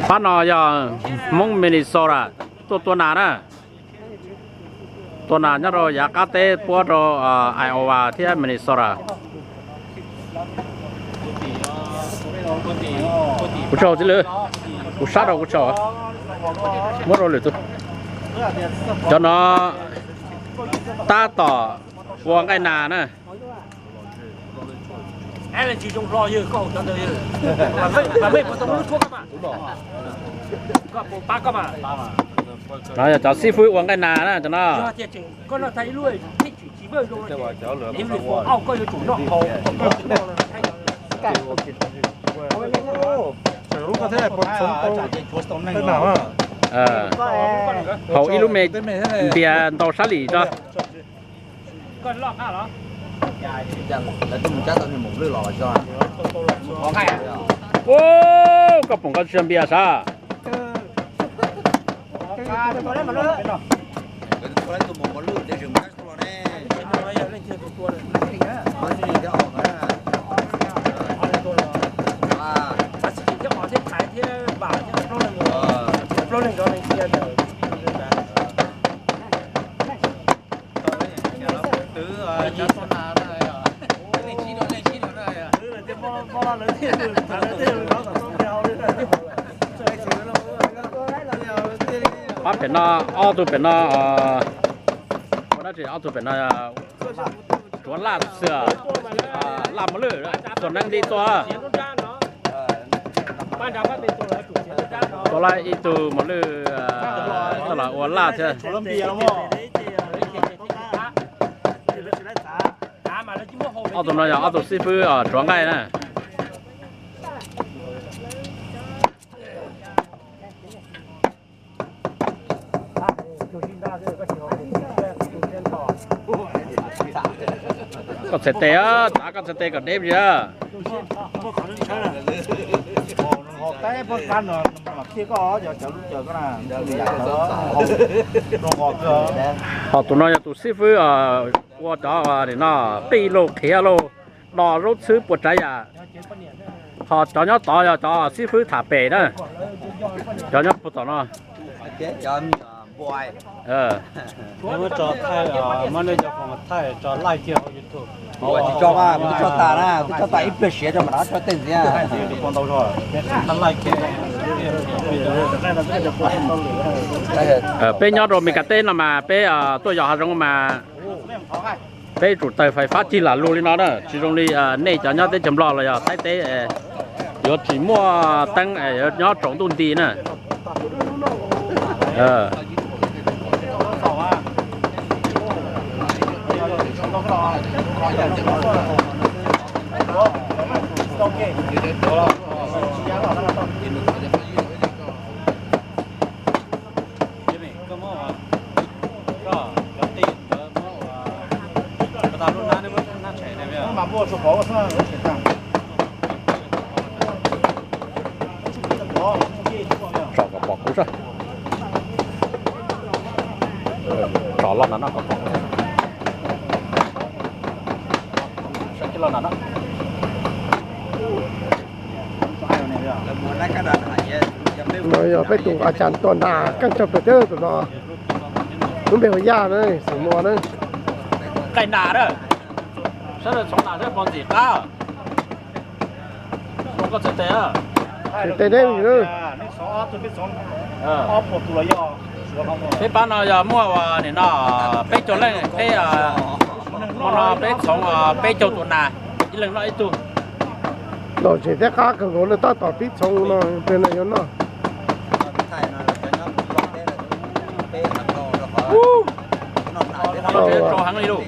Pab no yog Hmoob Minnesota tuaj tua nas na. Tua nas nyob rau yav qab teb puab rau Iowa thiab Minnesota. Kuv tsis haus txiv lwm, kuv sab rau kuv tsis haus. Muab rau lwm tus. Cov no tab tom ua nqaij nas na. No yog cov xib fwb ua nqaij nas na cov no. Haus ib lub me npias ntau sab lim tso. Koj pom koj tsis npias sav? Pab pem no, ob tug pem no, ua dab tsi ob tug pem no? Tsuav laj xwb, laj mos lwj, txuas neeb nti tua. Tua laj ib tug mos lwj, coj los ua laj thiab. Ob tug no yog ob tug xib fwb tsuav nqaij na. Koj txhais tes, txav koj txhais tes kom deb li. Ho tus no yog tus xib fwb ua cov no, qij lauj, qhiav lauj, do zaub txhwb puas tsav yam. Ho cov nyob tod yog cov xib fwb tham pem na, cov nyob puag tom no. Peb nyob rau Mes Kas teb no mas peb tuaj yos hav zoov mas peb tsum tawg fais fab cig lam lug li no na, tsis zoo li nej cov nyob teb chaws Nplog los yog Thaib teb, yuav tsis muaj teeb, yuav nyob tsaus ntuj nti na. Tso kom pom kub sab. Tso loj na no kom pom kub sab. Sab coj loj na no. No yog peb tus a cas tua nas keej tshaj plaws thiab tus no. Lub npe hu Yaj na, xeem Muas na. Qaij nas na. Sab lawv txhoov nas sab pov ntxim qab. Txhoov koj txhais tes. Txhais tes deb li na. Peb pab no yog muaj ua nim no peb caug leej, peb hmo no peb txhoov peb caug tus nas, ib leeg noj ib tug. Nom tswv thiab qab kawg nkaus no tab tom pib txhoov no, peb no yuav noj. Tau heev li lauj.